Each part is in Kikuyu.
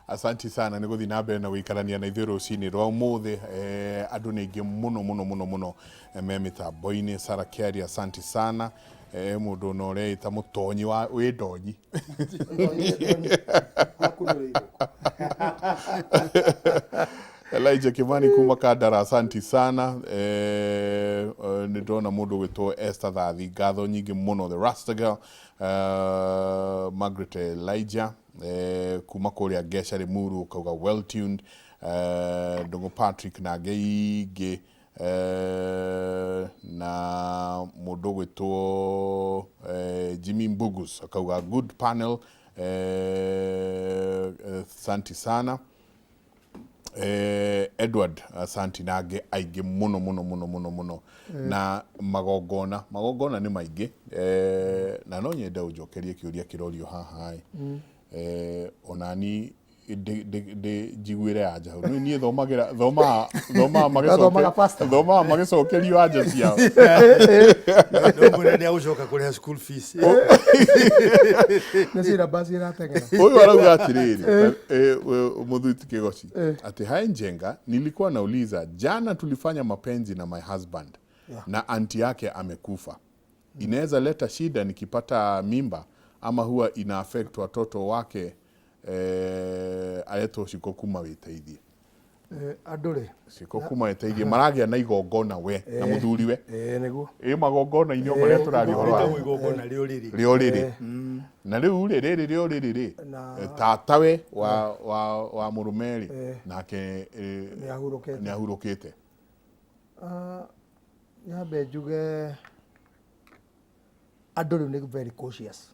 Asanti sana nĩ gũthiĩ na mbere na gũikarania na ithuĩ rũcinĩ rwa ũmũthĩ. Andũ nĩ aingĩ mũno mũno mũno mũno me mĩtambo-inĩ. Sarah Kiari, asanti sana. Mũndũ ona ũreĩta mũtonyi wa wĩ ndonyi. Gwaku nĩ ũrĩirwo. Elijah Kimani kuma Kandara, asanti sana. Nĩ ndona mũndũ ũgwĩtwo Esther Thathi, ngatho nyingĩ mũno, the Rasta girl. Margaret Elijah kuma kũrĩa Ngeca Limuru ũkauga well tuned. Ndũng'ũ Patrick na angĩ aingĩ, na mũndũ ũgwĩtwo Jimmy Mbugus akauga good panel, asanti sana. Edward, asanti, na angĩ aingĩ mũno mũno mũno mũno mũno. Na magongona nĩ maingĩ, na no nyende ũnjokerie kĩũria kĩrorio haha ĩ. Onani ndĩ njiguĩre anja hau. Nĩ niĩ thomagĩra thomaga thomaga Thomaga pastor. Thomaga magĩcokerio anja ciao. Ndũmwĩre nĩ agũcoka kũrĩha school fees. Nĩ syllabus ĩrateng'era. Huyu arauga atiriri, Muthuti Kigoci, ati hi Njenga, nilikuwa nauliza, jana tulifanya mapenzi na my husband na anti yake amekufa, inaweza leta shida nikipata mimba ama huwa ina affect watoto wake? Aretwo Ciko kuma Wĩteithie. Andũ rĩ Ciko kuma Wĩteithie, maragĩa na igongona we na mũthuriwe. Ĩĩ, nĩguo. Ĩ magongona-inĩ o marĩa tũraria ũhoro wa Rĩtagwo igongona rĩa ũrĩrĩ. Rĩa ũrĩrĩ. Na rĩu rĩ, rĩrĩ rĩa ũrĩrĩ rĩ, tatawe wa mũrũme rĩ, nake nĩ ahurũkĩte. Nĩ ahurũkĩte. Ah, nyambe njuge andũ rĩu nĩ very cautious,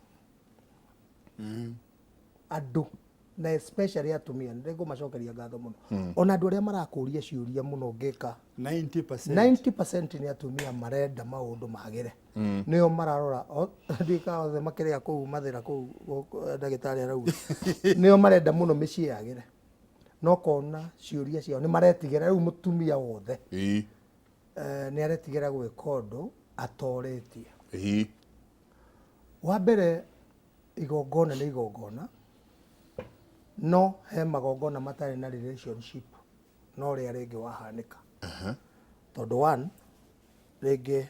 andũ na especially atumia. Nĩ ngũmacokeria ngatho mũno, ona andũ arĩa marakũria ciũria mũno ngĩka. 90%. 90% nĩ atumia marenda maũndũ magĩre, nĩo mararora ndika othe makĩrĩa kũu mathĩra kũu ndagĩtarĩ arauga nĩo marenda mũno mĩciĩ yagĩre, no kona ciũria ciao nĩ maretigĩra. Rĩu mũtumia wothe nĩ aretigĩra gwĩka ũndũ atorĩtie. Wa mbere, igongona nĩ igongona, no he magongona matarĩ na relationship na ũrĩa rĩngĩ wahanĩka, tondũ one, rĩngĩ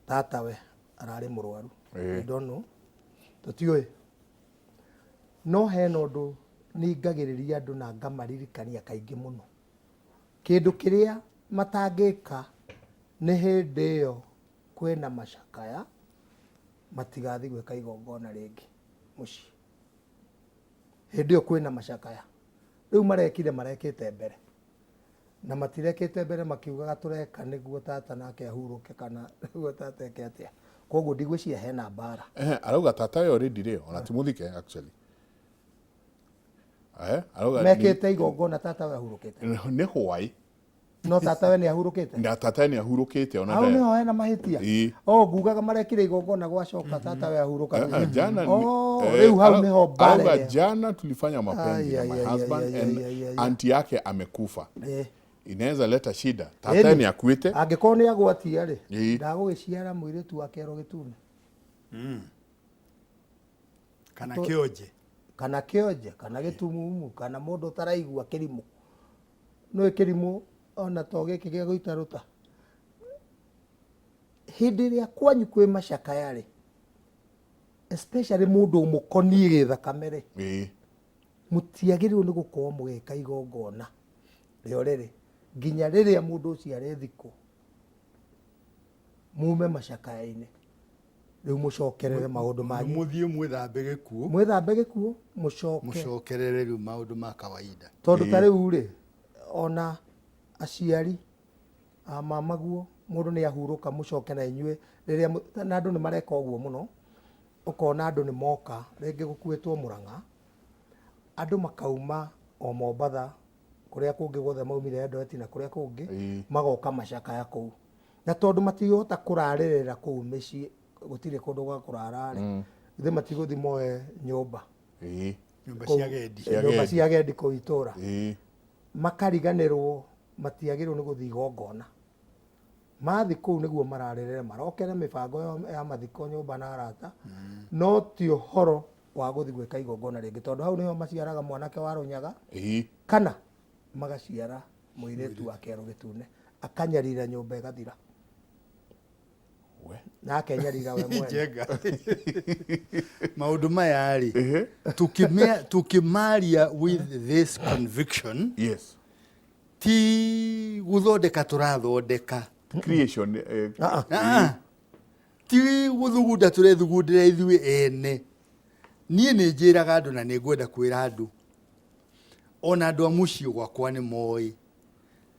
tatawe ararĩ mũrwaru. We don't know, tũtiũĩ, no hena ũndũ ningagĩrĩria andũ na ngamaririkania kaingĩ mũno, kĩndũ kĩrĩa matangĩka nĩ hĩndĩ ĩyo kwĩna macakaya, matigathiĩ gwĩka igongona rĩngĩ mũciĩ hĩndĩ ĩyo kwĩna macakaya. Rĩu marekire, marekĩte mbere na matirekĩte mbere makiugaga tũreka nĩguo tata nake ahurũke kana nĩguo tata eke atĩa. Koguo ndigwĩciria hena mbara. Arauga tata we already rĩ, ona ti mũthike actually. Arauga mekĩte igongona tata we ahurũkĩte. Nĩ hwaĩ. No tata we nĩ ahurũkĩte. Na tata nĩ ahurũkĩte ona hau nĩho hena mahĩtia. O ngugaga marekire igongona gwacoka tata we ahurũka. Jana Oh, rĩu hau nĩho mbara arauga ĩrĩa. Jana tulifanya mapenzi Ai, na ai, my ai, husband ai, and ai, ai, ai. auntie yake amekufa, inaweza leta shida? Tata nĩ akuĩte. Angĩkorwo nĩ agwatia rĩ, ndagũgĩciara mũirĩtu wa kĩero gĩtune kana kĩonje. Kana kĩonje kana gĩtumumu kana mũndũ ũtaraigua, kĩrimũ. Nĩũĩ kĩrimũ ona to gĩkĩ gĩa gũita rũta. Hĩndĩ ĩrĩa kwanyu kwĩ macakaya rĩ, especially mũndũ ũmũkoniĩ gĩthakame rĩ, mũtiagĩrĩirwo nĩ gũkorwo mũgĩka igongona rĩa ũrĩrĩ nginya rĩrĩa mũndũ ũcio arĩthikwo, mume macakaya-inĩ, rĩu mũcokerere maũndũ manyu. Mũthiĩ mwĩthambe gĩkuũ. Mwĩthambe gĩkuũ, mũcoke. Mũcokerere rĩu maũndũ ma kawaida. Tondũ ta rĩu rĩ, ona aciari a mamaguo, mũndũ nĩ ahurũka, mũcoke na inyuĩ rĩrĩa na andũ nĩ mareka ũguo mũno, ũkona andũ nĩ moka rĩngĩ gũkuĩtwo Mũrang'a, andũ makauma o Mombatha, kũrĩa kũngĩ guothe maumire, Eldoret na kũrĩa kũngĩ, magoka macakaya kũu, na tondũ matingĩhota kũrarĩrĩra kũu mĩciĩ, gũtirĩ kũndũ gwa kũrara rĩ, githĩ matigũthiĩ moe nyũmba? Nyũmba cia agendi. Cia nyũmba agendi. Cia agendi kũu itũra, makariganĩrwo matiagĩrĩirwo nĩ gũthiĩ igongona. Mathiĩ kũu nĩguo mararĩrĩre, marokere mĩbango ya mathiko nyũmba na arata, no ti ũhoro. Wa gũthiĩ gwĩka igongona rĩngĩ, tondũ hau nĩho maciaraga mwanake wa rũnyaga kana magaciara mũirĩtu wa kĩero gĩtune, akanyarira nyũmba ĩgathira. We. Na akenyarira we mwene. Njenga, maũndũ maya rĩ, tũkĩmaria with this conviction, ti gũthondeka tũrathondeka. Creation. Ah, ah. Ah, ti gũthugunda tũrethugundĩra ithuĩ ene. Niĩ nĩ njĩraga andũ na nĩ ngwenda kwĩra andũ, ona andũ a mũciĩ gwakwa nĩ moĩ,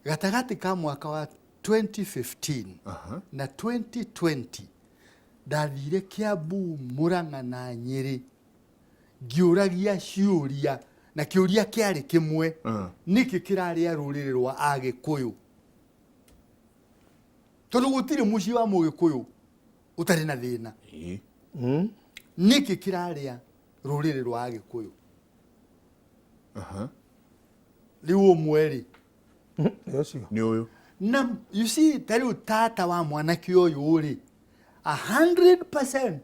gatagatĩ ka mwaka wa 2015 na 2020 ndathire Kiambu, Murang'a na Nyĩrĩ ngĩũragia ciũria, na kĩũria kĩarĩ kĩmwe: nĩkĩ kĩrarĩa rũrĩrĩ rwa Agĩkũyũ? Tondũ gũtirĩ mũciĩ wa Mũgĩkũyũ ũtarĩ na thĩna. Nĩkĩ kĩrarĩa rũrĩrĩ rwa Agĩkũyũ? Rĩu ũmwe rĩ, Nĩ ũcio. Nĩ ũyũ. Na you see, ta rĩu tata wa mwanake ũyũ rĩ, 100%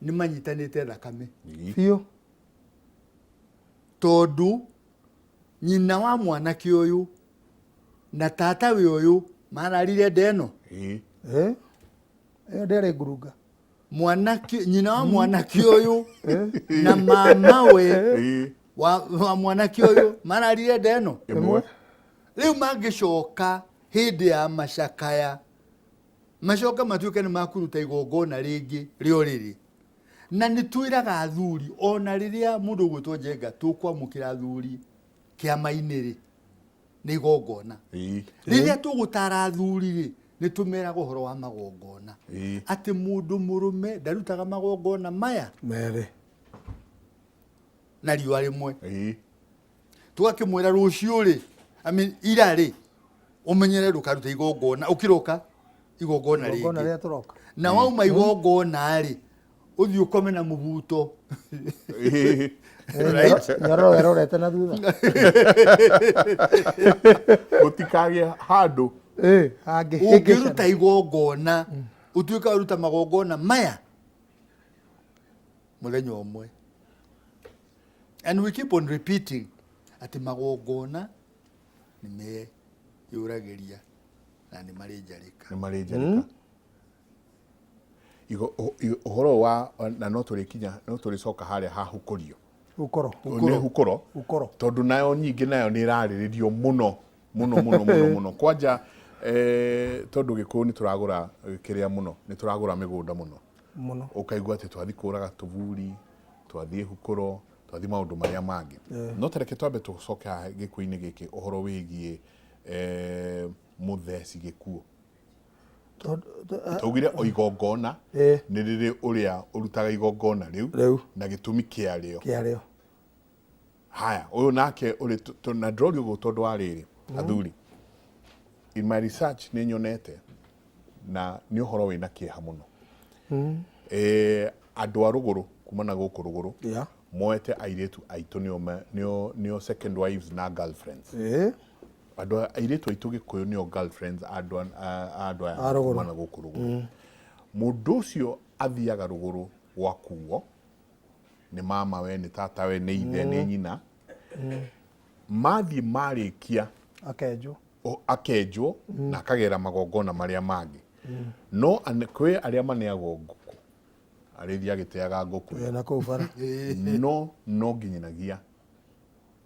nĩ manyitanĩte thakame. Biũ. Tondũ nyina wa mwanake ũyũ na tata we ũyũ mararire nda ĩno. Ĩyo ndĩarĩ ngurunga. Mwanake, nyina wa mwanake ũyũ na mama we wa mwanake ũyũ mararire nda ĩno. Ĩmwe. Rĩu mangĩcoka hĩndĩ ya macakaya, macoka matuĩke nĩ makũruta igongona rĩngĩ rĩa ũrĩrĩ. Na nĩ twĩraga athuri, ona rĩrĩa mũndũ ũgwĩtwo Njenga tũkwamũkĩra athuri kĩama-inĩ rĩ, nĩ igongona. Rĩrĩa tũgũtara athuri rĩ, nĩ tũmeraga ũhoro wa magongona, atĩ mũndũ mũrũme ndarutaga magongona maya merĩ na riũa rĩmwe. Tũgakĩmwĩra rũciũ rĩ, I mean, ira rĩ, ũmenyere ndũkarute igongona ũkĩroka igongona igongona rĩngĩ rĩrĩa tũroka. Na wauma igongona rĩ, ũthiĩ ũkome na mũbuto. Right? Nyororo ĩrorete na thutha. Gũtikagĩe handũ. Hangĩhĩngĩcana. Ũngĩruta igongona, ũtuĩke waruta magongona maya mũthenya ũmwe. And we keep on repeating atĩ magongona nĩ meyũragĩria na nĩ marĩ njarĩka. Nĩ marĩ njarĩka. Ũhoro wa na no tũrĩkinya, no tũrĩcoka harĩa ha hukũrio. Ukoro. Nĩ hukũro. Ukoro. Tondũ nayo nyingĩ nayo nĩ ĩrarĩrĩrio mũno mũno mũno mũno mũno kwanja, tondũ Gĩkũyũ nĩ tũragũra kĩrĩa mũno, nĩ tũragũra mĩgũnda mũno. Mũno. Ũkaigua atĩ twathiĩ kũraga tũburi, twathiĩ hukũro, twathiĩ maũndũ marĩa mangĩ. No tareke twambe tũcoke haha gĩkũyũ-inĩ gĩkĩ, ũhoro wĩgiĩ mũtheci gĩkuũ. Taugire o igongona nĩ rĩrĩ ũrĩa ũrutaga igongona rĩu Rĩu. na gĩtũmi kĩarĩo. Kĩarĩo. Haya, ũyũ nake ũrĩ na ndĩroria ũguo tondũ wa rĩrĩ, athuri, in my research nĩ nyonete na nĩ ũhoro wĩna kĩeha mũno. Andũ a rũgũrũ, kuma na gũkũ rũgũrũ, moete airĩtu aitũ nĩo second wives na girlfriends. Andũ a airĩtu aitũ Gĩkũyũ nĩo girlfriends a andũ aya A rũgũrũ. kuma na gũkũ rũgũrũ. Mũndũ ũcio athiaga rũgũrũ gwakuo nĩ mama we, nĩ tata we, nĩ ithe, nĩ nyina. Mathiĩ marĩkia, akenjwo. Akenjwo na akagera magongona marĩa mangĩ. No kwĩ arĩa maneagwo ngũkũ, arĩthiĩ agĩteaga ngũkũ. Na kũu bara. No nginyanagia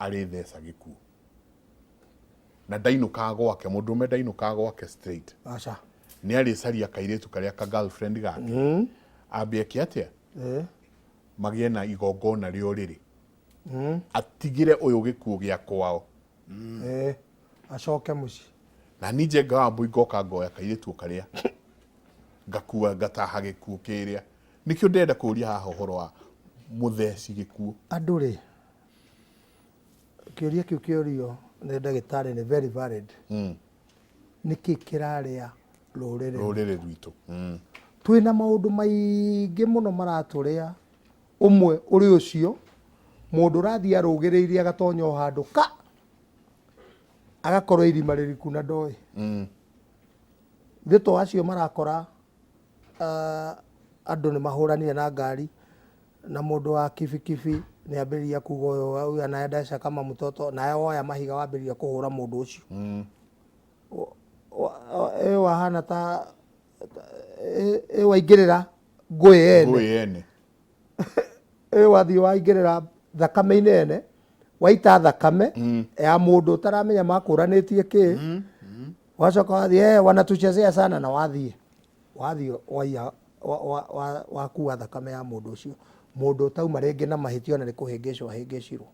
arĩtheca gĩkuũ na ndainũkaga gwake, mũndũrũme ndainũkaga gwake straight. Aca. Nĩ arĩcaria kairĩtu karĩa ka girlfriend gake, ambie eke atĩa, magĩe na igongona rĩa ũrĩrĩ, atigĩre ũyũ gĩkuũ gĩa kwao. Acoke mũciĩ. Na niĩ Njenga wa Mbui ngoka ngoya kairĩtu o karĩa ngakua ngataha gĩkuũ kĩrĩa. Nĩkĩo ndĩrenda kũria haha ũhoro wa mũtheci gĩkuũ. Andũ rĩ, kĩũria kĩu kĩũrio nĩ ndagĩtarĩ nĩ very valid. Nĩkĩ kĩrarĩa rũrĩrĩ? Rũrĩrĩ rwitũ. Twĩna maũndũ maingĩ mũno maratũrĩa, ũmwe ũrĩ ũcio mũndũ ũrathiĩ arũgĩrĩirie agatonya o handũ ka agakorwo irima rĩriku na ndoĩ. Thĩ to acio marakora, andũ nĩ mahũranire na ngari. Na mũndũ wa kibikibi nĩ ambĩrĩria kuga ũyũ huyu anaendesha kama mtoto, nawe woya mahiga wambĩrĩria kũhũra mũndũ ũcio. Ĩ wahana ta ĩ waingĩrĩra ngũĩ ene. Ngũĩ ene. Ĩ wathiĩ waingĩrĩra thakame-inĩ ene, waita thakame ya mũndũ ũtaramenya makũranĩtie kĩ, wacoka wathiĩ wanatuchezea sana, na wathiĩ wathiĩ waiya wakua thakame ya mũndũ ũcio, mũndũ ũtauma rĩngĩ na mahĩtio na nĩ kũhĩngĩcwo ahĩngĩcirwo.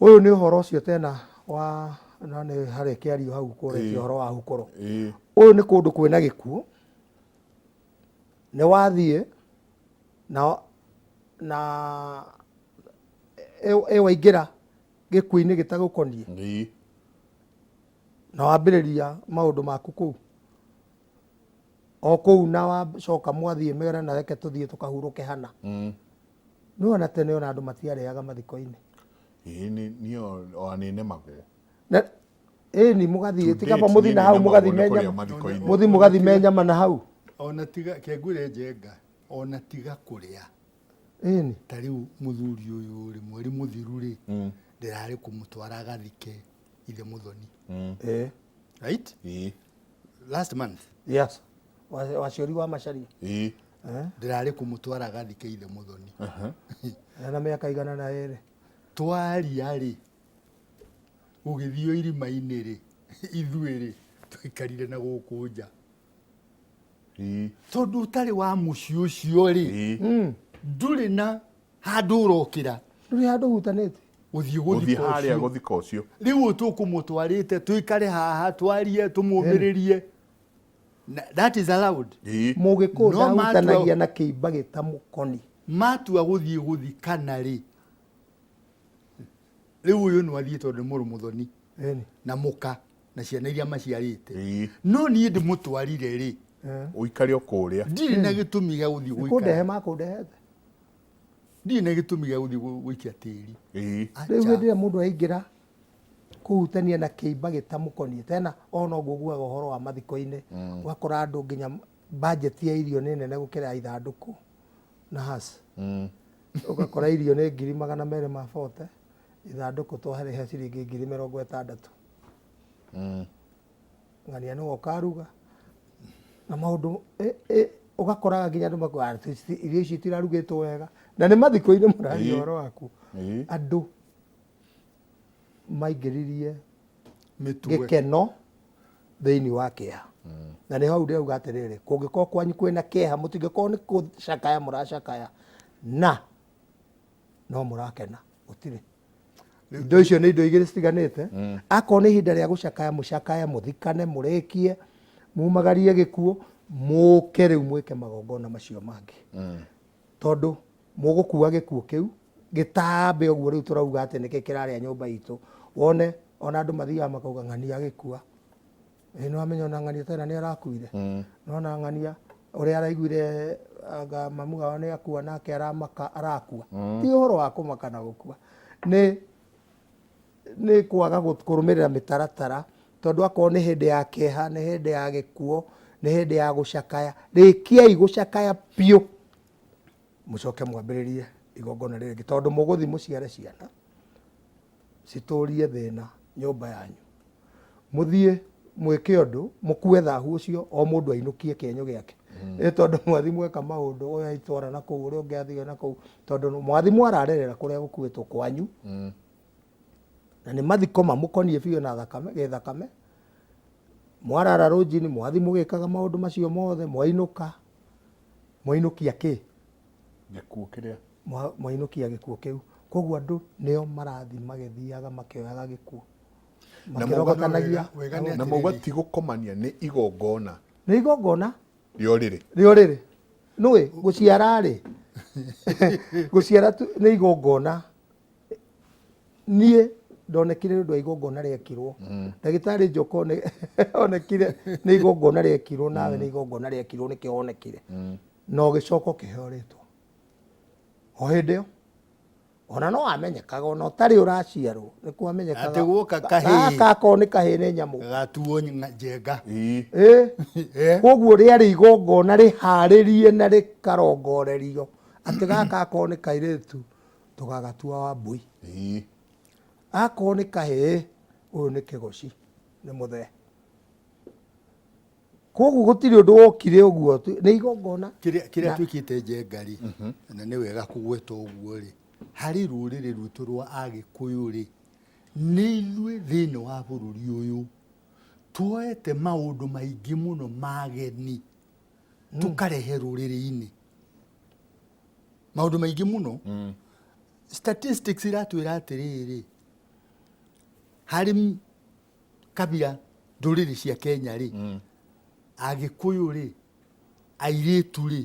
Ũyũ nĩ ũhoro ũcio tena wa no nĩ harĩ kĩario hau kũrĩtie ũhoro wa hukũro. Ũyũ nĩ kũndũ kwĩna gĩkuũ, nĩ wathiĩ na ĩ waingĩra gĩkuũ-inĩ gĩtagũkoniĩ na wambĩrĩria maũndũ maku kũu o kũu, na wacoka mwathiĩ mĩgana na reke tũthiĩ tũkahurũke hana. Nĩ ona tene ona andũ matiarĩaga mathiko-inĩ. Ĩĩ, niĩ ona nĩ nemagwo. Na ĩni mũgathiĩ ti kaba mũthi na hau mũgathime nyama, mũthi mũgathime nyama na hau. Ona tiga kengwire njenga, ona tiga kũrĩa. Ĩni ta rĩu mũthuri ũyũ rĩ, mweri mũthiru rĩ, ndĩrarĩ kũmũtwara agathike ithe mũthoni. Right? Last month. Yes. Waciori wa Macharia. Ndĩrarĩ kũmũtwara agathike ithe mũthoni. Na mĩaka 102. Twaria rĩ, gũgĩthio irima-inĩ rĩ, ithuĩ rĩ, twaikarire na gũkũ nja. Tondũ ũtarĩ wa mũciĩ ũcio rĩ, ndũrĩ na handũ ũrokĩra. Ndũrĩ handũ ũhutanĩtie. Gũthiĩ gũthiĩ gũthika harĩa ũcio. Gũthika ũcio. Rĩu tũkũmũtwarĩte tũikare haha twarie tũmũmĩrĩrie. That is allowed. Mũgĩkũyũ No matua- ndahutanagia na kĩimba gĩtamũkoni. Matua gũthiĩ gũthikana rĩ, rĩu ũyũ no athiĩ tondũ nĩ mũrũ mũthoni na mũka na ciana iria maciarĩte, no niĩ ndĩmũtwarire rĩ, ũikare o kũrĩa. Ndirĩ na gĩtũmi gĩa gũthiĩ kũndehe gũikara. Makũndehete. Ndirĩ na gĩtũmi gĩa gũthiĩ gũikia tĩri. Rĩu hĩndĩ ĩrĩa mũndũ aingĩra kũhutania na kĩimba gĩtamũkoniĩ tena, o noguo ũguaga ũhoro wa mathiko-inĩ, ũgakora andũ nginya budget ya irio nĩ nene gũkĩra ya ithandũkũ na has ũgakora irio nĩ 240,000, ithandũkũ twarĩha ciringi 60,000. Ng'ania nĩwe ũkaruga na maũndũ ũgakoraga nginya andũ makuga, "Ah, irio ici itirarugĩtwo wega," na nĩ mathiko-inĩ mũraria ũhoro waku. Andũ maingĩririe mĩtugo gĩkeno thĩinĩ wa kĩeha, na nĩ hau ndĩrauga atĩrĩrĩ, kũngĩkorwo kwanyu kwĩna kĩeha, mũtingĩkorwo nĩ kũcakaya mũracakaya na no mũrakena, gũtirĩ indo icio nĩ indo igĩrĩ citiganĩte. Akorwo nĩ ihinda rĩa gũcakaya, mũcakaye, mũthikane, mũrĩkie, mumagarie gĩkuũ, mũke rĩu mwĩke magongona macio mangĩ, tondũ mũgũkua gĩkuũ kĩu gĩtambe ũguo. Rĩu tũrauga atĩ nĩkĩ kĩrarĩa nyũmba itũ, wone ona andũ mathiaga makauga ng'ania agĩkua. Ĩ nĩ wamenya ona ng'ania tena nĩ arakuire, nona ng'ania ũrĩa araiguire anga mamu wao nĩ akua, nake aramaka arakua. Ti ũhoro wa kũmaka na gũkua, nĩ kwaga kũrũmĩrĩra mĩtaratara, tondũ akorwo nĩ hĩndĩ ya kĩeha, nĩ hĩndĩ ya gĩkuũ, nĩ hĩndĩ ya gũcakaya, rĩkiai gũcakaya biũ, mũcoke mwambĩrĩrie igongona rĩrĩ, tondũ mũgũthiĩ mũciare ciana citũrie thĩna nyũmba yanyu, mũthiĩ mwĩke ũndũ mũkue thahu ũcio, o mũndũ ainũkie kĩenyũ gĩake. Nĩ tondũ mwathi mweka maũndũ, ũyũ aitwara na kũu, ũrĩa ũngĩ athiĩ na kũu, tondũ mwathi mwararĩrĩra kũrĩa gũkuĩtwo kwanyu, na nĩ mathiko mamũkoniĩ biũ na thakame gĩthakame. Mwarara rũnjini, mwathi mũgĩkaga maũndũ macio mothe, mwainũka mwainũkia kĩ? Gĩkuũ kĩrĩa. Mwainũkia gĩkuũ kĩu. Koguo andũ nĩo marathi magĩthiaga makĩoyaga gĩkuũ Na makĩrogotanagia. Wega nĩ na atĩrĩrĩ. mauga ti gũkomania, nĩ igongona. Nĩ igongona. Rĩo rĩrĩ. Rĩo rĩrĩ nũĩ gũciara rĩ, gũciara tu nĩ igongona. Niĩ ndonekire nĩ ũndũ wa igongona rĩekirwo. Ndagĩtarĩ Njoka onekire nĩ igongona rĩekirwo, nawe nĩ igongona rĩekirwo, nĩkĩo wonekire na ũgĩcoka ũkĩheo rĩtwa o hĩndĩ ĩyo, ona no wamenyekaga ona ũtarĩ ũraciarwo nĩ kwamenyekaga. Atĩ gwoka kahĩĩ. Gaka akorwo nĩ kahĩĩ nĩ nyamũ. Gatuo njenga. Ĩ. Koguo rĩarĩ igongona rĩharĩrie na rĩkarongorerio. Atĩ gaka akorwo nĩ kairĩtu tũgagatua Wambui. Akorwo nĩ kahĩĩ ũyũ nĩ Kĩgoci, nĩ mũthee. Koguo gũtirĩ ũndũ wokire ũguo, nĩ igongona. Kĩrĩa kĩrĩa twĩkĩte Njenga rĩ, na nĩ wega kũgweta ũguo rĩ, harĩ rũrĩrĩ rwitũ rwa Agĩkũyũ rĩ, nĩ ithuĩ thĩinĩ wa bũrũri ũyũ tuoete maũndũ maingĩ mũno mageni tũkarehe rũrĩrĩ-inĩ, maũndũ maingĩ mũno. Statistics iratwĩra atĩrĩrĩ, harĩ kabira ndũrĩrĩ cia Kenya rĩ, Agĩkũyũ rĩ, airĩtu rĩ,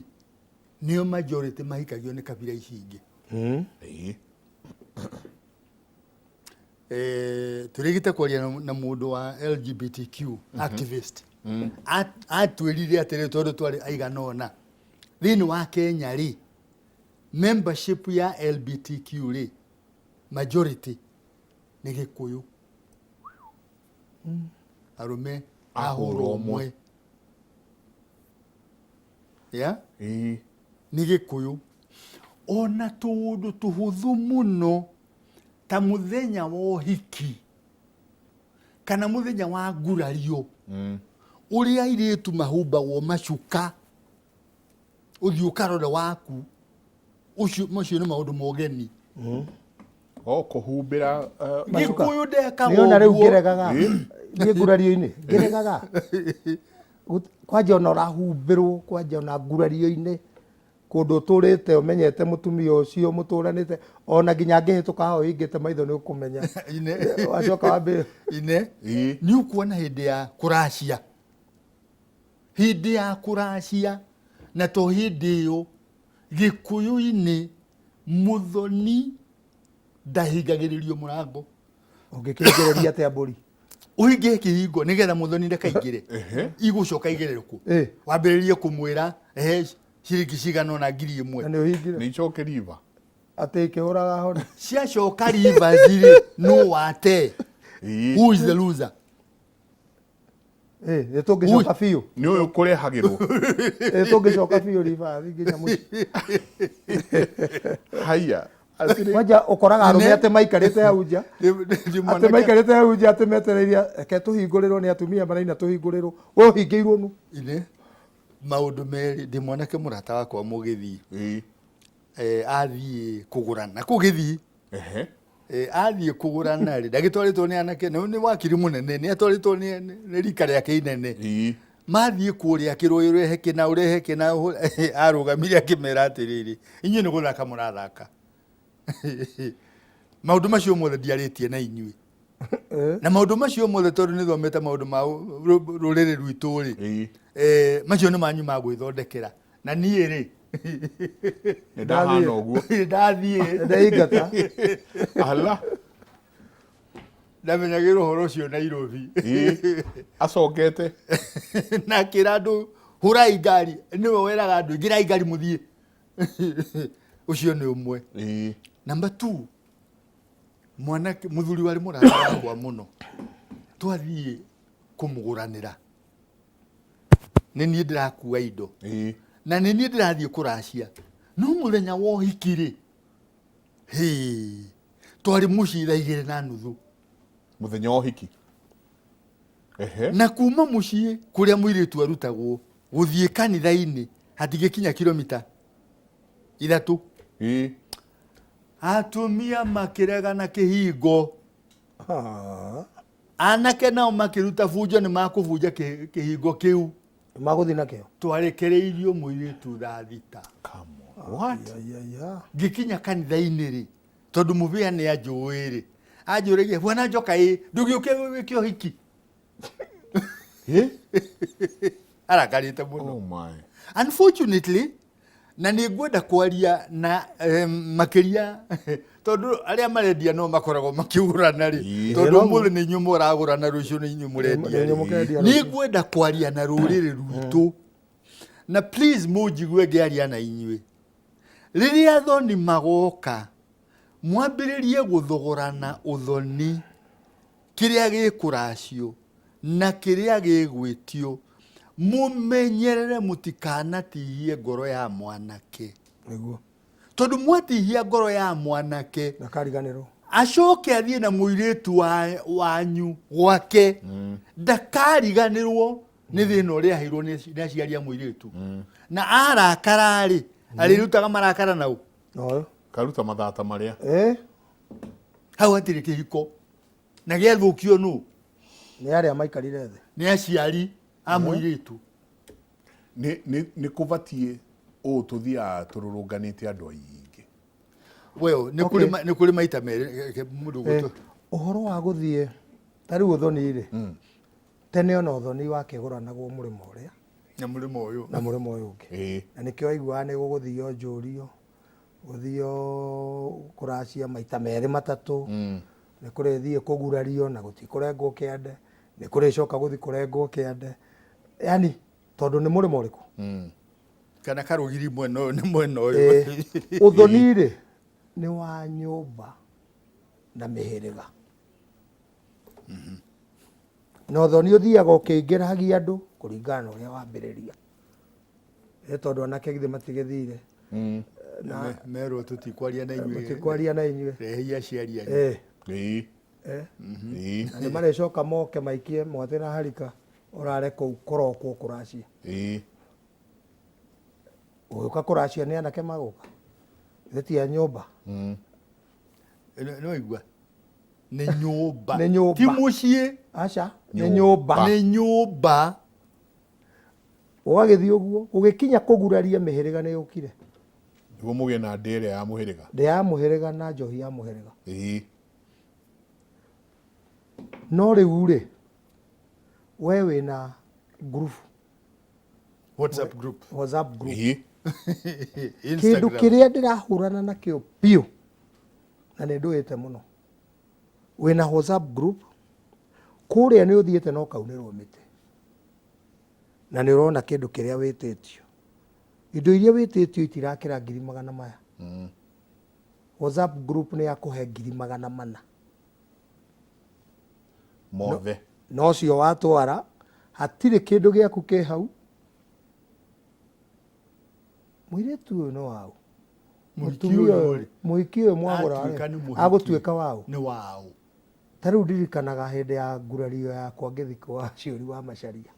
nĩo majority mahikagio nĩ kabira ici ingĩ. Tũrĩgĩte kwaria na mũndũ wa LGBTQ activist. Atwĩrire atĩrĩ, tondũ twarĩ aigana ũna thĩinĩ wa Kenya rĩ, membership ya LBTQ rĩ, majority nĩ Gĩkũyũ, arũme ahũra ũmwe ya nĩ Gĩkũyũ. Ona tũũndũ tũhũthũ mũno ta mũthenya wa ũhiki kana mũthenya wa ngurario, ũrĩa airĩtu mahumbagwo macuka, ũthiĩ ũkarore waku ũcio, macio nĩ maũndũ mogeni. O kũhumbĩra Gĩkũyũ ndekaga Nĩona rĩu ũguo. Ngĩregaga niĩ ngurario-inĩ ngĩregaga. Kwanja ona ũrahumbĩrwo, kwanja ona ngurario-inĩ kũndũ ũtũrĩte ũmenyete mũtumia ũcio mũtũranĩte, ona nginya angĩhĩtũka hau ũhingĩte maitho nĩ ũkũmenya. Wacoka wambĩrĩria. Ine nĩ ũkuona hĩndĩ ya kũracia, hĩndĩ ya kũracia, na to hĩndĩ ĩyo, Gĩkũyũ-inĩ mũthoni ndahingagĩrĩrio mũrango. Ũngĩkĩingĩrĩria atĩa mbũri? Ũhinge kĩhingo nĩgetha mũthoni ndakaingĩre, igũcoka igĩrĩre kũ? Wambĩrĩrie kũmwĩra ehe ciringi cigana ũna, 1000. Na nĩ ũhingire. Nĩ icoke riba. Atĩ ikĩhũraga honi. Ciacoka rivers rĩ, no wate. Who is the loser? Nĩ tũngĩcoka biũ. Nĩ ũyũ kũrehagĩrwo. Tũngĩcoka biũ ribathi nginya mũciĩ. Haya. Kwanja ũkoraga arũme atĩ maikarĩte hau nja, atĩ maikarĩte hau nja, atĩ metereirie reke tũhingũrĩrwo nĩ atumia maraina tũhingũrĩrwo, we ũhingĩirwo nu. Ine maũndũ merĩ, ndĩ mwanake mũrata wakwa mũgĩthii, athiĩ kũgũrana kũu gĩthii. Athiĩ kũgũrana rĩ, ndagĩtwarĩtwo nĩ anake, nĩ wakiri mũnene, nĩ atwarĩtwo nĩ rika rĩake inene. Mathiĩ kũrĩa akĩrwo ũrehe kĩna, ũrehe kĩna, arũgamire akĩmera atĩrĩrĩ, inyuĩ nĩ gũthaka mũrathaka, maũndũ macio mothe ndiarĩtie na inyuĩ, na maũndũ macio mothe tondũ nĩ thomete maũndũ ma rũrĩrĩ rwitũ rĩ, macio nĩ manyu ma gwĩthondekera, na niĩ rĩ, Nĩ ndahana ũguo. Ndathiĩ. Ndeingata. Ala. Ndamenyagĩra ũhoro ũcio Nairobi. Acokete. Na akĩra andũ hũrai ngari, nĩwe weraga andũ ingĩrai ngari mũthiĩ. Ũcio nĩ ũmwe. Number two, mwanake mũthuri warĩ mũrata wakwa mũno, twathiĩ kũmũgũranĩra, nĩ niĩ ndĩrakua indo na nĩ niĩ ndĩrathiĩ kũracia, no mũthenya wa ũhiki rĩ, hĩ, twarĩ mũciĩ thaa 2:30. Mũthenya wa ũhiki. Na kuma mũciĩ kũrĩa mũirĩtu arutagwo gũthiĩ kanitha-inĩ hatingĩkinya kilomita 3. Atumia makĩregana kĩhingo, anake nao makĩruta bunjo nĩ makũbunja kĩhingo kĩu. Magũthiĩ nakĩo. Twarekereirio mũirĩtu thaa 6. Come on. What? Ya, ya, ya. Ngĩkinya kanitha-inĩ rĩ, tondũ mũbĩa nĩ anjũĩ rĩ, anjũragia, "Bwana Njoka, ĩ ndũgĩũke wĩke ũhiki?" Arakarĩte mũno. Oh my. Unfortunately, na nĩ ngwenda kwaria na makĩria tondũ arĩa marendia no makoragwo makĩgũrana rĩ, tondũ ũmũthĩ nĩ inyuĩ mũragũrana, rũciũ nĩ inyuĩ mũrendia Nĩ inyuĩ rĩ. mũkendia Nĩ rũciũ. ngwenda kwaria na rũrĩrĩ rwitũ, na please mũnjigue ngĩaria na inyuĩ. Rĩrĩa athoni magoka mwambĩrĩrie gũthogorana ũthoni, kĩrĩa gĩkũracio na kĩrĩa gĩgwĩtio, mũmenyerere mũtikanatihie ngoro ya mwanake. Nĩguo. Tondũ mwatihia ngoro ya mwanake, Ndakariganĩrwo. Acoke athiĩ na mũirĩtu wanyu gwake, ndakariganĩrwo nĩ thĩna ũrĩa aheirwo nĩ aciari a mũirĩtu. Na arakara-rĩ, arĩrutaga marakara nau. No. Karuta mathata marĩa. Hau hatirĩ kĩhiko. Na gĩathũkio nũ? Nĩ arĩa maikarire thĩ. Nĩ aciari a mũirĩtu. Nĩ kũbatiĩ ũũ tũthiaga tũrũrũnganĩte andũ aingĩ. Well, nĩ kũrĩ nĩ kũrĩ maita merĩ mũndũ gũtũ. Ũhoro wa gũthiĩ ta rĩu ũthoni rĩ, tene ona ũthoni wakĩgũranagwo mũrĩmo ũrĩa na mũrĩmo ũyũ. Na mũrĩmo ũyũ ũngĩ. Na nĩkĩo waiguaga nĩ gũgũthio njũrio, gũthio kũracia maita merĩ matatũ, nĩ kũrĩthiĩ kũgurario na gũtikũrengwo kĩande, nĩ kũrĩcoka gũthiĩ kũrengwo kĩande, yani tondũ nĩ mũrĩmo ũrĩkũ? Kana karũgiri mwena ũyũ nĩ mwena ũyũ. Ũthoni rĩ nĩ wa nyũmba na mĩhĩrĩga. Na ũthoni ũthiaga ũkĩingĩragia andũ kũringana na ũrĩa wambĩrĩria. Tondũ anake githĩ matigĩthire. Na merwo tũtikwaria na inyuĩ. Tũtikwaria na inyuĩ. Rehei aciari anyu. Na nĩ marĩcoka moke maikie mwatĩ na harika ũrare kũu kũrokwo kũracia. Ũgĩũka kũracia nĩ anake magũka. Githĩ ti a nyũmba. Nĩ waigua? Nĩ nyũmba. Nĩ nyũmba. Ti mũciĩ. Aca, nĩ nyũmba. Nĩ nyũmba. Ũgagĩthiĩ ũguo, ũgĩkinya kũguraria mĩhĩrĩga nĩ yũkire. Nĩguo mũgĩe na ndĩ ĩrĩa ya mũhĩrĩga. Ndĩ ya mũhĩrĩga na njohi ya mũhĩrĩga. No rĩu rĩ, we wĩna group. WhatsApp group. WhatsApp group. Kĩndũ kĩrĩa ndĩrahũrana nakĩo biũ na nĩ ndũĩte mũno. Wĩna WhatsApp group, kũrĩa nĩ ũthiĩte na ũkaunĩrwo mĩtĩ. Na nĩ ũrona kĩndũ kĩrĩa wĩtĩtio. Indo iria wĩtĩtio itirakĩra ngiri magana maya. WhatsApp group nĩ yakũhe ngiri magana mana. Mothe. No ũcio watwara, hatirĩ kĩndũ gĩaku kĩ hau. Mũirĩtu ũyũ nĩ waũ? Mũhiki Mũtumia ũyũ ũyũ, rĩ, mũhiki ũyũ mwagũra atuĩka rĩ, nĩ mũhiki. agũtuĩka waũ? Nĩ waũ. Ta rĩu ndirikanaga hĩndĩ ya ngurario yakwa ngĩthiĩ kwa Ciũri wa Macharia.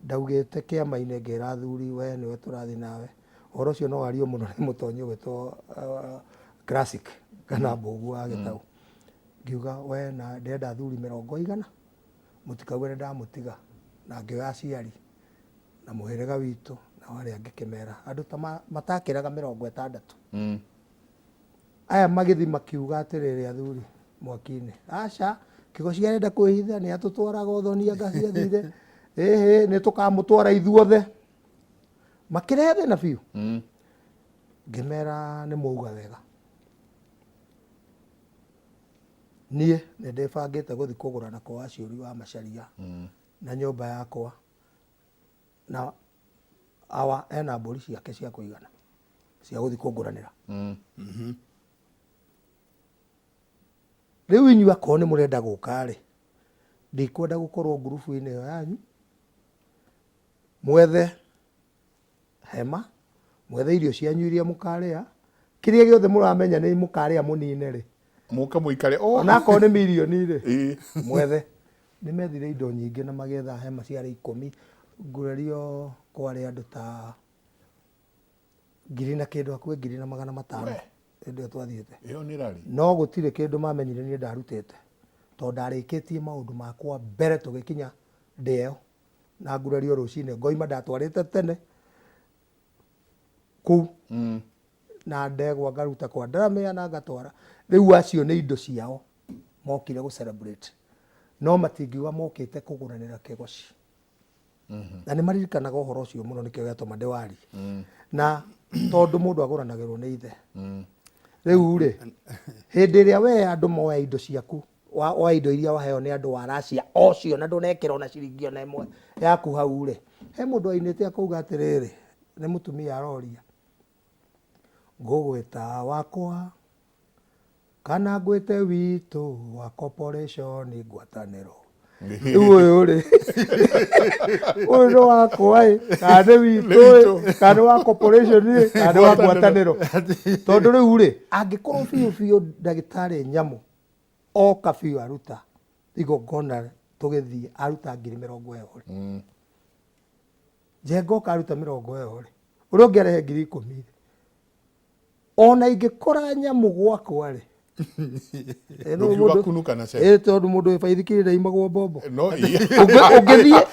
Ndaugĩte kĩama-inĩ ngĩra athuri, we nĩwe tũrathiĩ nawe. Ũhoro ũcio no wario mũno nĩ mũtonyi ũgwĩtwo Classic kana Mbũgũ wa Gĩtaũ. Ngiuga we na ndĩrenda athuri mĩrongo igana, mũtikauge nĩ ndamũtiga. Na ngĩoya aciari na mũhĩrĩga witũ na arĩa angĩ ngĩmera andũ ta matakĩraga mĩrongo ĩtandatũ. Aya magĩthiĩ makiuga atĩrĩrĩ athuri mwaki-inĩ, aca Kĩgoci arenda kwĩhitha nĩ atũtwaraga ũthoni anga ciathire, ĩhĩ nĩ tũkamũtwara ithuothe. Makĩrehe thĩna biũ. Ngĩmera nĩ mwauga wega. Niĩ nĩ ndĩbangĩte gũthiĩ kũgũrana kwa Waciũri wa Macharia na nyũmba yakwa na awa ena mbũri ciake cia kũigana cia gũthiĩ kũngũranĩra. Rĩu inyuĩ akorwo nĩ mũrenda gũka rĩ, ndikwenda gũkorwo ngurubu-inĩ ĩyo yanyu, mwethe hema, mwethe irio cianyu iria mũkarĩa, kĩrĩa gĩothe mũramenya nĩ mũkarĩa mũnine rĩ. Mũke mũikare, oh. Ona akorwo nĩ mirioni rĩ, mwethe. Nĩ methire indo nyingĩ na magĩetha hema ciarĩ 10, ngurario kwarĩ andũ ta ngiri na kĩndũ, hakuhĩ ngiri na magana matano. Hĩndĩ ĩyo twathiĩte. Ĩyo nĩ rari. No gũtirĩ kĩndũ mamenyire niĩ ndarutĩte, tondũ ndarĩkĩtie maũndũ makwa mbere tũgĩkinya ndĩ ĩyo na ngurario rũcinĩ, ngoima ndatwarĩte tene kũu. Na ndegwa ngaruta kwa Ndaramĩa na ngatwara. Rĩu acio nĩ indo ciao mokire gũ celebrate. No matingiuga mokĩte kũgũranĩra Kĩgoci. Na nĩ maririkanaga ũhoro ũcio mũno, nĩkĩo gĩatũma ndĩwarie. Na tondũ mũndũ agũranagĩrwo nĩ ithe. Rĩu rĩ, hĩndĩ ĩrĩa we andũ moya indo ciaku, wa indo iria waheo nĩ andũ waracia o cio na ndũnekĩra ona ciringi ona ĩmwe yaku hau rĩ, he mũndũ ainĩte akauga atĩrĩrĩ, nĩ mũtumia aroria, ngũgwĩta wakwa kana ngwĩte witũ wa corporation ngwatanĩro. Rĩu ũyũ rĩ, ũyũ nĩ wakwa ĩ, kana nĩ witũ Nĩ witũ. ĩ, kana nĩ wa corporation ĩ, kana nĩ wa ngwatanĩro. Tondũ rĩu rĩ, angĩkorwo biũ biũ ndagĩtarĩ nyamũ oka biũ aruta igongona tũgĩthiĩ aruta 20,000 rĩ, Njenga oka aruta 20 rĩ, ũrĩa ũngĩ arehe 10,000 rĩ, ona ingĩkora nyamũ gwakwa rĩ, Eh, no Ndũngiuga mũndũ- kunuka na ce. Eh, tondũ mũndũ wĩ baithikiri ndaimagwo mbombo. No ii. Ũngĩthiĩ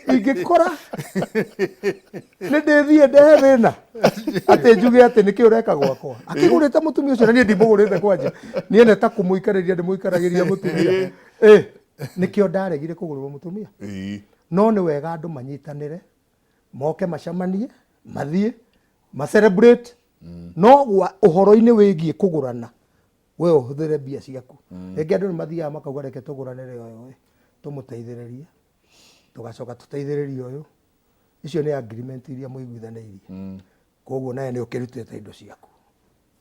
ingĩkora nĩ ndĩthiĩ ndehe thĩna atĩ njuge atĩ nĩkĩ ũreka gwakwa, akĩgũrĩte mũtumia ũcio na niĩ ndimũgũrĩte kwanja, niĩ nĩ ta kũmũikarĩria ndĩmũikaragĩria mũtumia. Eh, nĩkĩo ndaregire kũgũrĩrwo mũtumia. No nĩ wega andũ manyitanĩre, moke macemanie, mathiĩ ma celebrate, no gwa ũhoro-inĩ wĩgiĩ kũgũrana, we ũhũthĩre mbia ciaku. Rĩngĩ andũ nĩ mathiaga makauga reke tũgũranĩre ũyũ ĩ, tũmũteithĩrĩrie, tũgacoka tũteithĩrĩrie ũyũ. Icio nĩ agreement iria mũiguithanĩirie. Koguo nawe nĩ ũkĩrutĩte indo ciaku,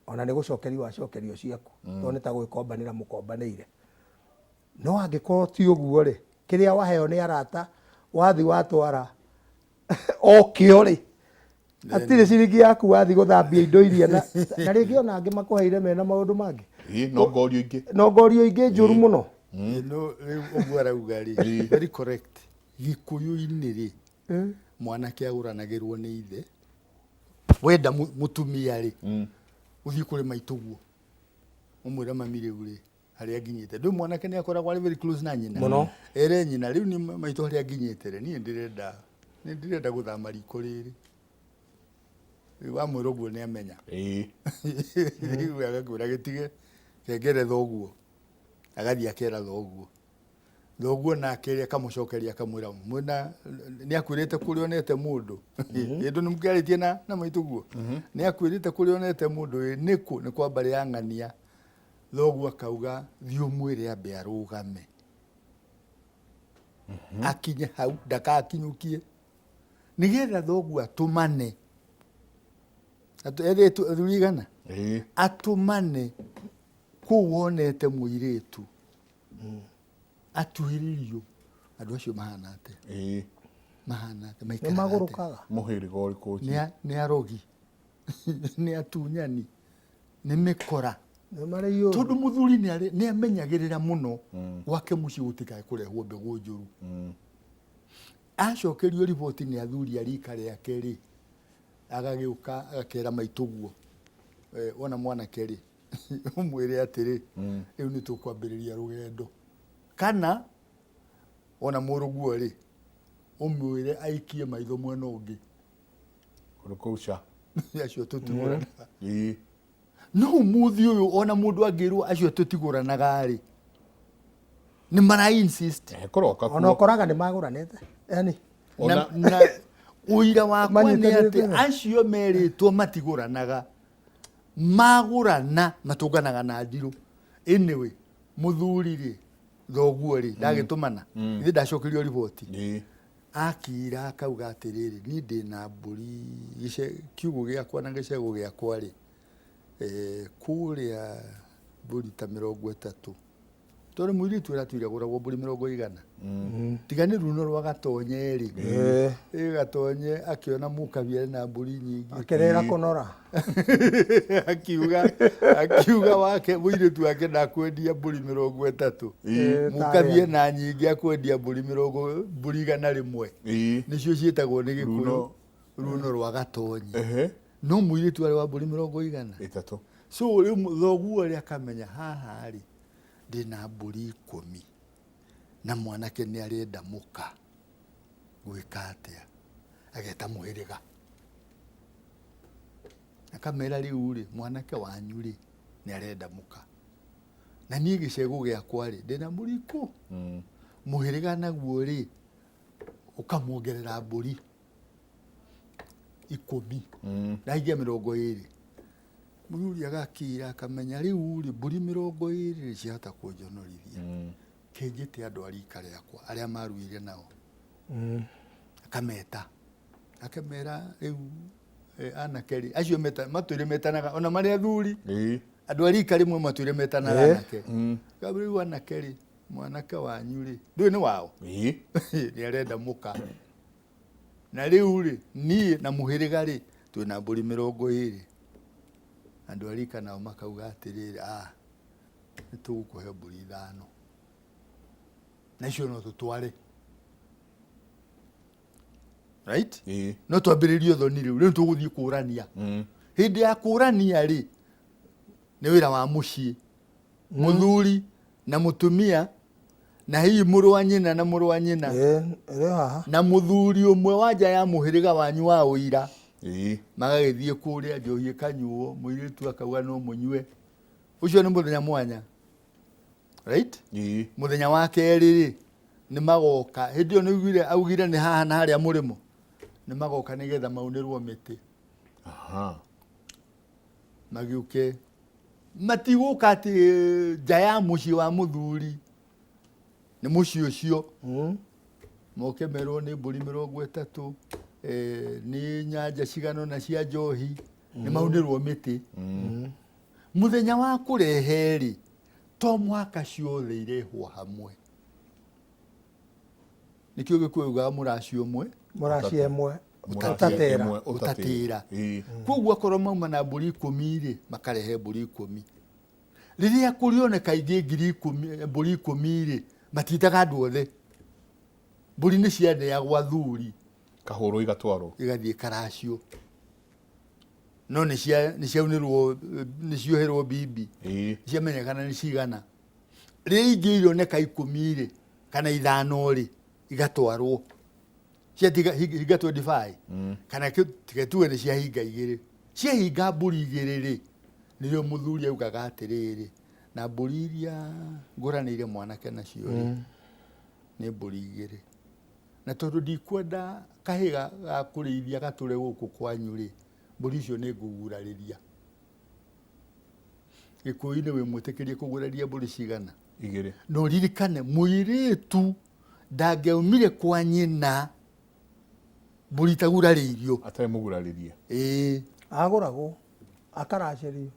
ona nĩ gũcokerio wacokerio ciaku, tondũ nĩ ta gwĩkombanĩra mũkombanĩire. No angĩkorwo ti ũguo rĩ, kĩrĩa waheo nĩ arata wathi watwara okĩo rĩ, hatirĩ ciringi yaku wathi gũthambia indo iria na rĩngĩ ona angĩ makũheire mena maũndũ mangĩ. Ii, no ngorio ingĩ. No ngorio ingĩ njũru mũno. No rĩu ũguo arauga rĩ, very correct. Gĩkũyũ-inĩ rĩ, mwanake agũranagĩrwo nĩ ithe. Wenda mũtumia rĩ, ũthiĩ kũrĩ maitũguo, ũmwĩre mami rĩu rĩ, harĩa nginyĩte. Ndũĩ mwanake nĩ akoragwo arĩ very close na nyina. Mũno. Ere nyina rĩu nĩ maitũ harĩa nginyĩte rĩ, niĩ nĩ ndĩrenda gũthama riko rĩrĩ. Rĩu wamwĩra ũguo nĩ amenya. Rĩu agakwĩra gĩtige kengere thoguo. Agathiĩ akera thoguo. Thoguo nake akamũcokeria akamwĩra mwĩna nĩ akwĩrĩte kũrĩa onete mũndũ. Ĩndũ nĩ mũkĩarĩtie na maitũguo. Nĩ akwĩrĩte kũrĩa onete mũndũ ĩ nĩkũ, nĩ kwa mbarĩ ya ng'ania. Thoguo akauga thiĩ ũmwĩre ambe arũgame. Akinye hau ndakakinyũkie. Nĩgetha thoguo atũmane. Ethĩtwo athuri igana? Atũmane kũu wonete mũirĩtu. Atuĩrĩrio andũ acio mahana atĩa? Mahana atĩa? Nĩ Maikaraga atĩa? magũrũkaga. Mũhĩrĩga ũrĩkũ ũcio? Nĩ arogi. Nĩ atunyani. Nĩ mĩkora. Nĩ marĩ iũru. Tondũ mũthuri nĩ amenyagĩrĩra mũno gwake mũciĩ gũtikae kũrehwo mbegũ njũru. Acokerio riboti nĩ athuri a rika rĩake rĩ, agagĩũka agakera maitũguo. Wona mwanake rĩ, ũmwĩre atĩrĩ, rĩu nĩ tũkwambĩrĩria rũgendo. Kana wona mũrũguo rĩ, ũmwĩre aikie maitho mwena ũngĩ. Kũndũ kũu ca. Acio tũtigũranaga. No ũmũthĩ ũyũ ona mũndũ angĩrwo acio tũtigũranaga rĩ, nĩ mara insist. Kũroka Ona kuo. ũkoraga nĩ magũranĩte. Yaani Na ũira wakwa nĩ atĩ Manyitanĩte. acio merĩtwo matigũranaga. Magũrana matũnganaga na ndirũ. Anyway, mũthuri rĩ, thoguo rĩ, ndagĩtũmana. Ithe ndacokerio riboti. Akira akauga atĩrĩrĩ, niĩ ndĩna mbũri kiugũ gĩakwa na gĩcegũ gĩakwa rĩ, kũrĩa mbũri ta 30. Tondũ mũirĩtu ũratwire agũragwo mbũri 100. Tiga nĩ runo rwa Gatonye rĩ. Ĩ Gatonye akĩona mũkabi arĩ na mbũri nyingĩ. Akĩrĩra kũnora. Akiuga wake mũirĩtu wake ndakwendia mbũri 30. Mũkabi ena nyingĩ akwendia mbũri mĩrongo, mbũri 100. Nĩcio ciĩtagwo nĩ Gĩkũyũ Runo. runo rwa Gatonye. No mũirĩtu arĩ wa mbũri 100. 3. So rĩu thoguo rĩ akamenya haha rĩ ndĩna mbũri 10 na mwanake nĩ arenda mũka, gwĩka atĩa? Ageta mũhĩrĩga. Akamera rĩu rĩ mwanake wanyu rĩ nĩ arenda mũka. Na niĩ gĩcegũ gĩakwa rĩ ndĩna mbũri 10. Mũhĩrĩga naguo rĩ ũkamuongerera mbũri 10. Ndahingia 20. Mũthuri agakira akamenya rĩu rĩ mbũri 20 rĩ ciahota kũnjonorithia. Kĩnjĩte andũ a rika rĩakwa arĩa maruire nao. Akameta. Akamera rĩu anake rĩ acio matũire metanaga ona marĩ athuri. Andũ a rika rĩmwe matũire metanaga anake. Rĩu anake rĩ Mwanake wanyu rĩ, ndũĩ nĩ wao? Ĩĩ. Nĩ arenda mũka. Na rĩu rĩ, niĩ na mũhĩrĩga rĩ, twĩna mbũri 20. Andũ a rika nao makauga atĩrĩrĩ, ah, nĩ tũgũkũhe mbũri 5. Na icio no tũtware. Right? Ĩĩ. No twambĩrĩrie ũthoni rĩu, rĩu tũgũthiĩ kũrania. Hĩndĩ ya kũrania rĩ, nĩ wĩra wa mũciĩ. Mũthuri na mũtumia na hihi mũrũ wa nyina na mũrũ wa nyina. Ĩĩ, ĩrĩ haha. Na mũthuri ũmwe wa nja ya mũhĩrĩga wanyu wa ũira. Ĩĩ. Magagĩthiĩ kũrĩa njohi ĩkanyuo, mũirĩtu akauga no mũnyue. Ũcio nĩ mũthenya mwanya. Right? Ĩĩ. Mũthenya wa kerĩ rĩ, nĩ magoka. Hĩndĩ ĩyo nĩ augire, augire nĩ haha na harĩa mũrĩmo. Nĩ magoka nĩgetha maunĩrwo mĩtĩ. Aha. Magĩũke. Matigũka atĩ nja ya mũciĩ wa mũthuri. Nĩ mũciĩ ũcio. Moke merwo nĩ mbũri 30, nĩ nyanja cigana ũna cia njohi, nĩ maunĩrwo mĩtĩ. Mũthenya wa kũrehe rĩ, to mũhaka ciothe irehwo hamwe. Nĩkĩo Gĩkũyũ ugaga mũraci ũmwe. Mũraci ĩmwe. Ũtatĩra. Ũtatĩra. Koguo akorwo mauma na mbũri 10 rĩ, makarehe mbũri 10. Rĩrĩa kũrĩoneka ingĩ 10,000, mbũri 10 rĩ, matiĩtaga andũ othe. Mbũri nĩ cianeagwo athuri. Kahũrwo igatwarwo. Igathiĩ karacio. No nĩ cia, nĩ ciaunĩrwo, nĩ cioherwo bibi. Ĩĩ. Ciamenyekana nĩ cigana. Rĩrĩa ingĩ irioneka 10 rĩ, kana 5 rĩ, igatwarwo. Ciatiga hinga 25. Kana tiga tuge nĩ cia hinga 2. Cia hinga mbũri 2 rĩ, nĩrĩo mũthuri augaga atĩrĩrĩ, na mbũri iria ngũranĩire mwanake nacio rĩ, nĩ mbũri 2. Na tondũ ndikwenda kahĩga ga kũrĩithia gatũre gũkũ kwanyu rĩ, mbũri icio nĩ ngũgurarĩria. Gĩkũyũ-inĩ wĩ mwĩtĩkĩrie kũguraria mbũri cigana? 2. Na ũririkane mũirĩtu ndangĩaumire kwa nyina mbũri itagurarĩirio. Atarĩ mũgurarĩrie. Ĩĩ. Agũragwo, akaracĩrio.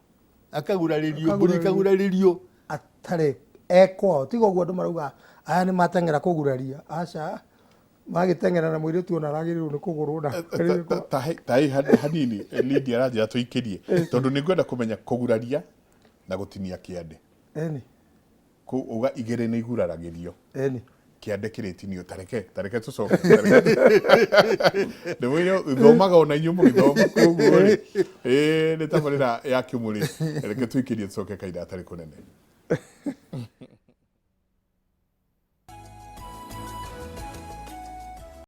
Akagurarĩrio, mbũri ikagurarĩrio. Atarĩ ekwao. Tiga ũguo andũ marauga aya nĩ mateng'era kũguraria. Aca, magĩteng'era na mũirĩtu ona aragĩrĩirwo nĩ kũgũrwo na Ta hanini, Lydia aranjĩra tũikĩrie. Tondũ nĩ ngwenda kũmenya kũguraria na gũtinia kĩande. Ĩni. Uga 2 nĩ iguraragĩrio. Ĩni. Kĩande kĩrĩtinio, tareke, tareke tũcoke. Nĩ mwĩre thomaga ona inyuĩ mũgĩthoma koguo rĩ. Ĩĩ, nĩ tabarĩra ya Kĩmũrĩ. Reke tũikĩrie tũcoke kahinda gatarĩ kũnene.